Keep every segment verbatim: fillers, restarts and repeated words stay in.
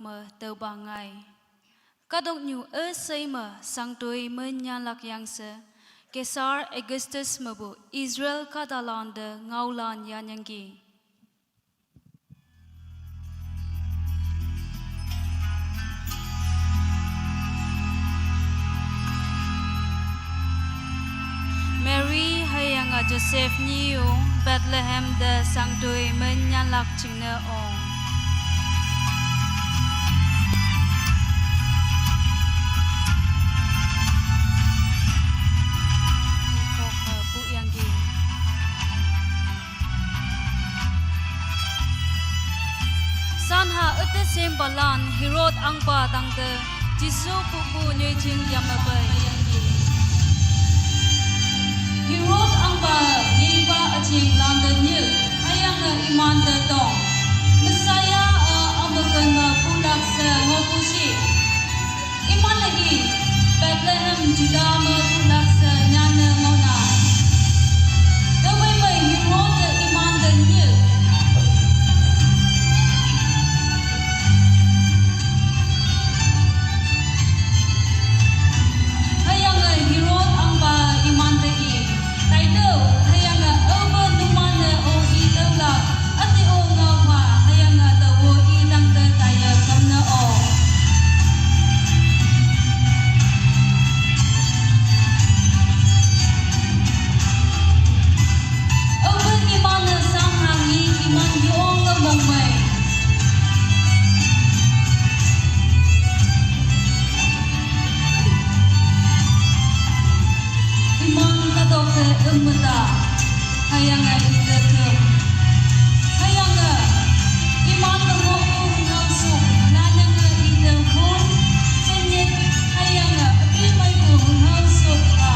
me tüopa ngai. Kahtoknyu üshei me shangtoi me nyanlak yangse, Caesar Augustus mepu Israel kahtalante ngaolan yanyangki. Mary hüyange Joseph nyi-o Bethlehem te shangtoi me nyanlak jingne ong. Pukok me puyangki. Sanha üte sempalan Herod ahngpa tangte Jesu pupu nyoijing yammepe yangki. Herod ahngpa nyingpa üjing lante nyih, hüyange imante tong, Messiah-a ümeken me pulak she ngohpu shi. Iman-e i, Bethlehem Juda me pulak she nyanne ngohnang. Tüophei me Herod-e imante nyih. Hüyange Herod ahngpa imante i, taitüoh, hüyange aope numan-e o i tüolak, üte-o ngaopa, hüyange taowe i tangte taiye kamne-o. Aope iman-e shanghang i iman yonge mongmei. Iman kahtok te ümmeta, hüyange ite kem. Hüyange iman-e ngohpu hünghao shok, nanyange ite hon, shenyit, hüyange üpi meipu hünghao shok a.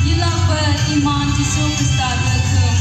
Yelakpe iman Jesu Khrista te kem.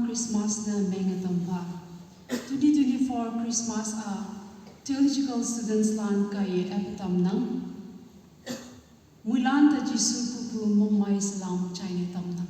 Christmas nü menge tampa. Twenty twenty-four Christmas a theological students lan kaiye apu tamnang. Mulan ta Jisu pupu mongmai salam chine tamnang.